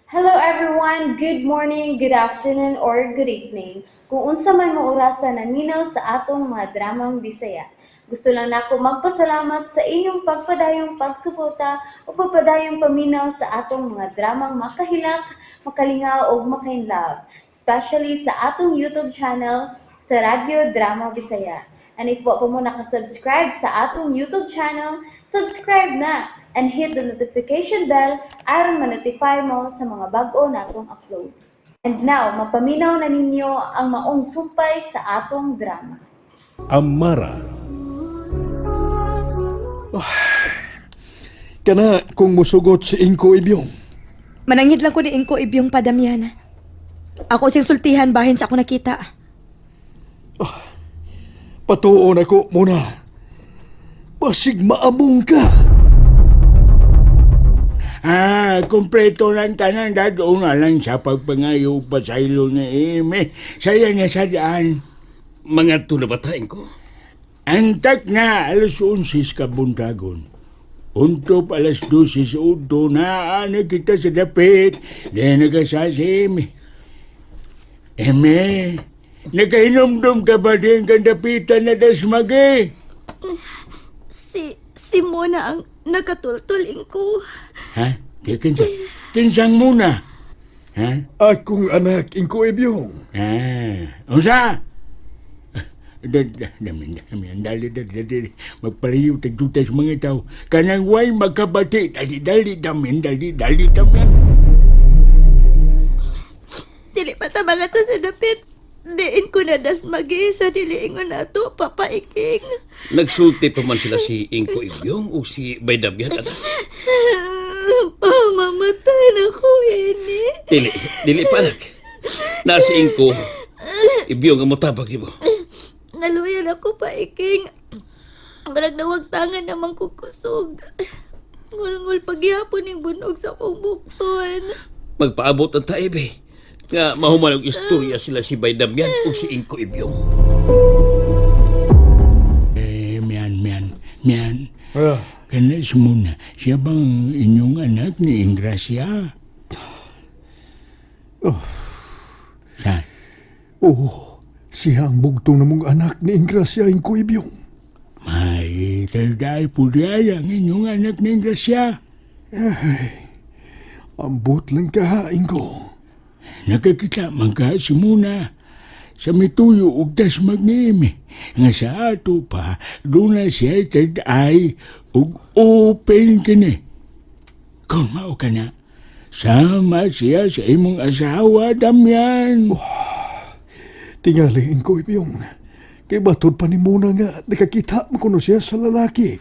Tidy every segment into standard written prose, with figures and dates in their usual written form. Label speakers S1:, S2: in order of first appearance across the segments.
S1: Hello everyone! Good morning, good afternoon, or good evening. Kung unsa man mo orasa naminaw sa atong mga dramang Bisaya. Gusto lang nako magpasalamat sa inyong pagpadayong pagsuporta o pagpadayong paminaw sa atong mga dramang makahilak, makalingaw ug makainlove, especially sa atong YouTube channel sa Radyo Drama Bisaya. And if wa pa mo nakasubscribe sa atong YouTube channel, subscribe na and hit the notification bell aron ma-notify mo sa mga bag-o natong uploads. And now, mapaminaw na ninyo ang maong sumpay sa atong drama.
S2: Amara.
S3: Kana kung musugot si Ingko Ibyong.
S4: Mananghid lang ko ni Ingko Ibyong padamian. Ako sing sultihan bahin sa ako nakita.
S3: Patuon ako muna. Basig maamong ka.
S5: Ah, kumpleto lang tanan dadto na lang sa pagpangayo pa sa ilo ni Amy. Saya niya sa daan.
S6: Mga na ko.
S5: Antak na alas 11 ka buntagon. Untop alas 12 sa udto na ano kita sa dapit. Di nagasa si Amy. Amy, nakahinumdum ka ba din kang dapitan na dasmagi?
S7: Si Mona ang nakatultul ko.
S5: Ha? Di kinsa? Kinsang muna? Ha?
S3: Akong anak, Ingko Ibyong.
S5: Ah, unsa? Dami, dali, dali, dali. Magpalayo, tagduta sa mga tao. Kanang way magkabati. Dali, dali, dami, dali, dali, dami.
S7: Dili pa ta mga to sa dapit. Diin ko na dasmagi sa diliingon nato, Papa Iking.
S6: Nagsulti pa man sila si Ingko Ibyong o si Baydamian anak.
S7: Pamamatay na ko, ini.
S6: Dili, dili pa anak. Na si Ingko Ibyong ang mutabag mo.
S7: Naluyan ako, Pa Iking. Marag nawagtangan naman ko kusog. Ngul-ngul pagyapon ning bunog sa akong bukton.
S6: Magpaabot ang taib eh. Nga mahuman og istorya sila si Baydamian o si Ingko Ibyong.
S5: Eh, mian, mian, mian.
S3: Ah,
S5: Kanas muna, siya bang inyong anak ni Ingracia?
S3: Oh.
S5: Sa?
S3: Oo, siya ang bugtong namong anak ni Ingracia Ingko Ibyong.
S5: May third eye po di ang inyong anak ni Ingracia.
S3: Ambot lang ka, Ingko.
S5: Nakakita man ka si Muna sa mituyo og dasmag ni Amy. Nga sa ato pa, doon na siya third eye ug open kini. Kung mao ka na, sama siya sa imong asawa, Damian.
S3: Tingali, Ingko Ibyong. Kay batod pa ni Muna nga nakakita mo kuno siya sa lalaki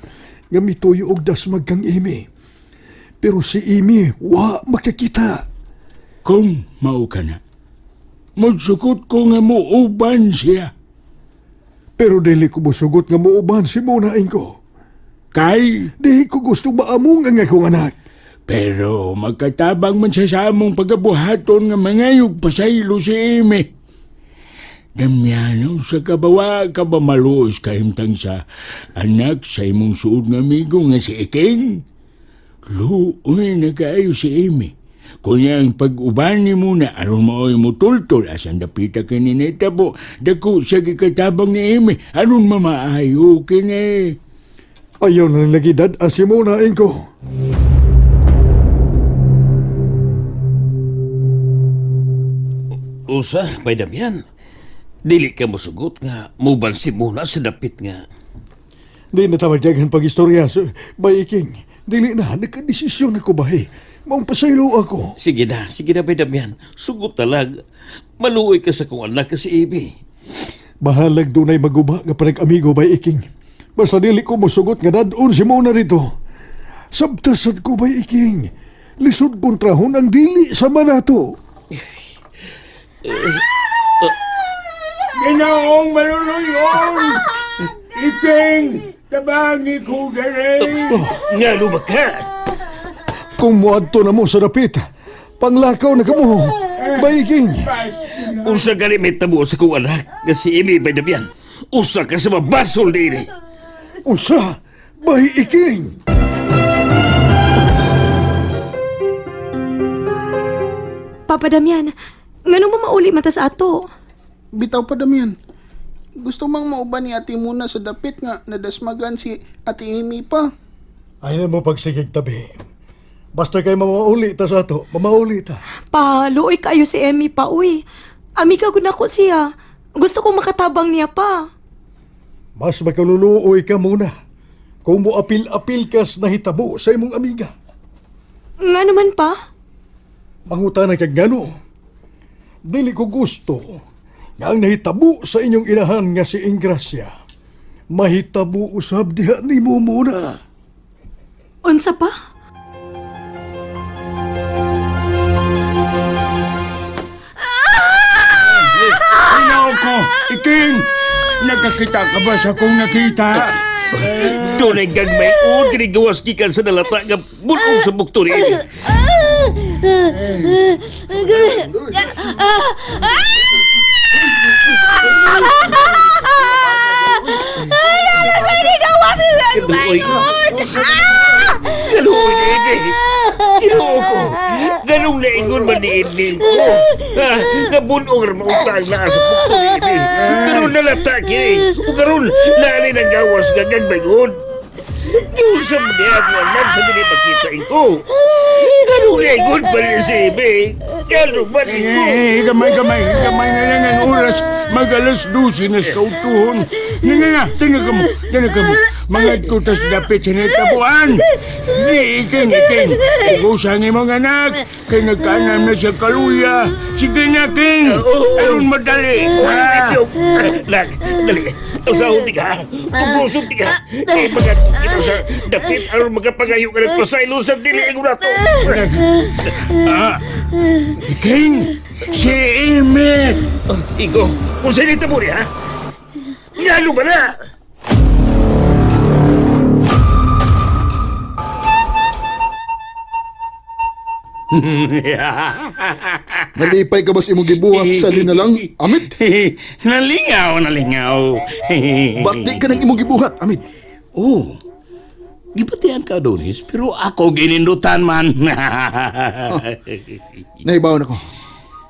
S3: nga mituyo og dasmag kang Amy. Pero si Amy, wa makakita.
S5: Kung mao ka na, magsukot ko nga muuban siya.
S3: Pero dili ko musugot nga muuban si Muna, Ingko.
S5: Kay,
S3: Di ko gusto maamong ang akong anak.
S5: pero magkatabang man siya sa among pagabuhaton nga mangayog pasaylo si Amy. Damiano, sa kabawa ka ba maluos kahimtang sa anak sa imong suod nga amigo nga si Iking? Luoy na kaayo si Amy. Kunya ang pag-uban ni muna, aron maoy mo tultol, asan dapita kini nitabo, dako siya gikatabang ni Amy, aron mamaayo kini.
S3: Ayaw na lagi dad si Muna, Ingko.
S6: Usa, Baydamian. Dili ka mosugot nga muban si Muna sa dapit nga.
S3: Di na tawag daghan pag-istorya, so, Bay King. Dili na, nakadesisyon ako bahi. Maong pasaylo ako.
S6: Sige na Baydamian. Sugot talag. Maluoy ka sa kong anak ka si Ibi.
S3: Bahalag dunay maguba nga panag-amigo, Bay Iking. Basta dili ko musugot nga dadon si Muna dito. Sabtasad ko, Bay Iking. Lisod kontrahon ang dili sa manato.
S5: Ginoong maluluyon! Iking! Tabangi ko dere!
S6: Nga luma ka!
S3: Kung muadto na mo sa dapit, panglakaw na kamo. Bay Iking.
S6: Usa gani may tabo sa kong anak nga si Amy Baydamian. Usa ka sa mabasol dili.
S3: Unsa? Bay Iking.
S4: Papa Damian, ngano mo mauli man ta sa ato?
S2: Bitaw pa Damian. Gusto mang mauban ni Ate Muna sa dapit nga nadasmagan si Ate Amy pa.
S3: Ay na mo pagsigig tabi. Basta kay mamauli ta sa ato, mamauli ta.
S4: Pa, luoy kayo si Emmy pa, uy. Amiga gud nako siya. Gusto kong makatabang niya pa.
S3: Mas makaluluoy ka muna. Kung mo apil-apil kas nahitabo sa imong amiga.
S4: Nga naman pa?
S3: Mangutana kag ngano. Dili ko gusto nga ang nahitabo sa inyong inahan nga si Ingracia. Mahitabo usab diha nimo muna.
S4: Unsa pa?
S5: Inaw ko, Iking! Nakakita ka ba sa kong nakita?
S6: Doon ay gagmay o ginigawas gikan sa nalata nga bunog sa bukto ni Amy. Kaluoy. Kaluoy ni Amy. Ginoo ko. Ganong naingon man ni Amy ko. Ha, nabunong ra mautang naa sa bukto ni Amy. Pero nalata kini. O karon, naani ng gawas nga gagmay od. Giusap niya ang alam sa dili makita ko. Ganong naingon man ni si Amy. Ganong man ko.
S5: Eh, gamay, gamay, gamay na lang ang oras. Mag-alas 12 na sa kautuhon. Nga, nga, nga, tinag mo, tinag mo. Mga kutas dapit sa nagtabuan. Di, iking, iking. Igusan ni mga anak. Kay nagkaanam na siya kaluya. Sige na, King. Aron madali.
S6: Uy,
S5: Ah.
S6: Ityong. Nak, dali. Ang sahod ti ka. Pugusog ti ka. Kay mga kita sa dapit aron magapangayo ka ng pasaylo sa dili ko na to.
S5: Ah, King, si Amy.
S6: Igo, kung sino mo niya, ha? Ngano ba na?
S8: Nalipay ka ba sa imong gibuhat sa linalang, Amit?
S5: Nalingaw, nalingaw.
S8: Ba't di ka ng imong gibuhat, Amit?
S6: Oh, gibatian ka, Adonis, pero ako ginindutan man.
S8: Nahibaw na ko.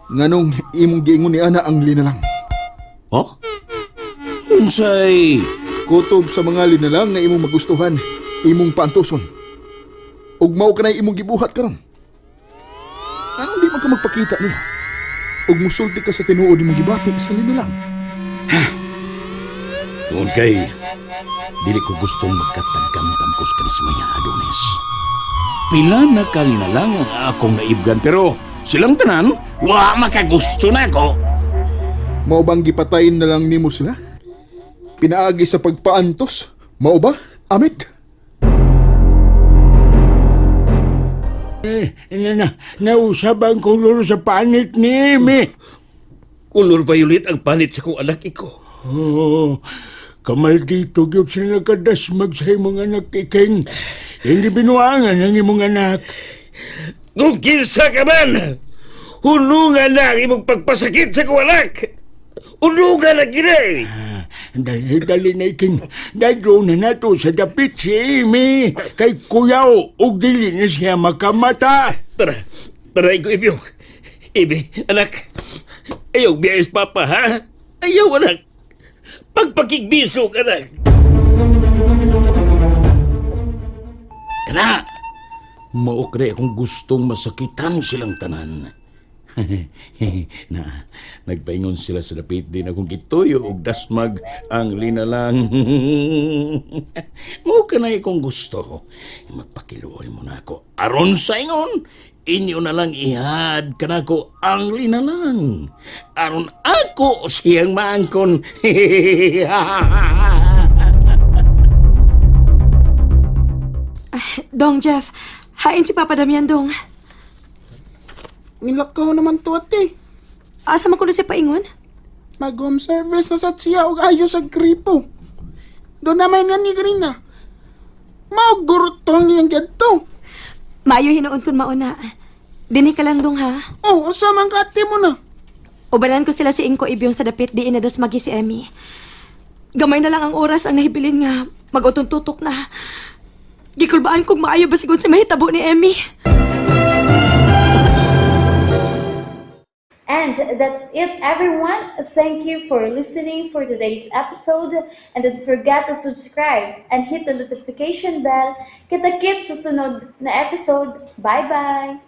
S8: Nganong imong giingon ni Ana ang linalang.
S6: Oh? Unsay?
S8: Kutob sa mga linalang nga imong magustuhan, imong paantuson. Ug mao ka na imong gibuhat karon. Anong di man ka magpakita niya? Ug musulti ka sa tinuod imong gibati sa linalang.
S6: Tungod kay, dili ko gustong magkatagkamtamkos kanismaya, Adonis. Pila na kalinalang ang akong naibgan, pero silang tanan, wa makagusto na ako.
S8: Mao bang gipatayin na lang nimo sila? Pinaagi sa pagpaantos? Mao ba, Amit?
S5: Eh, na, na, nausab ang kolor sa panit ni Amy.
S6: Kulor violet ang panit sa kong anak iko.
S5: Oh, kamaldito gyud sa nakadasmag sa imong anak, Iking. Hindi binuangan ang imong anak.
S6: Kung kinsa ka man, hunungan na ang imong pagpasakit sa kong anak. Hunungan na kini.
S5: Dali, dali na, Iking. Dadyo na nato sa dapit si Amy. Kay kuyaw, ug dili na siya makamata.
S6: Tara, tara iko ibiyong. Ibi, anak. Ayaw biyayos papa, ha? Ayaw, anak. Pagpakigbisog, anak. Kana! Maokre akong gustong masakitan silang tanan. Na, nagpaingon sila sa dapit din akong gituyo og dasmag ang linalang. Mao kanay akong gusto. Magpakiluoy mo na ako. Aron sa ingon, inyo na lang ihad kanako ang linalang. Aron ako siyang maangkon.
S4: Dong Jeff, hain si Papa Damian dong.
S2: Nilakaw naman to ate.
S4: Asa man kuno siya paingon?
S2: Mag home service na sa siya og ayos ang gripo. Doon naman yan ni Grina. Maugurot niyang gadto.
S4: Maayo hinuon kun mauna. Dinhi ka lang dong ha.
S2: Oh, asa man ka ate mo na?
S4: Ubanan ko sila si Ingko Ibyong sa dapit di inadas magi si Emmy. Gamay na lang ang oras ang nahibilin nga mag-utong tutok na. Gikulbaan kong maayo basigon si mahitabo ni Emmy.
S1: And that's it, everyone. Thank you for listening for today's episode. And don't forget to subscribe and hit the notification bell. Kita-kits sa sunod na episode. Bye-bye!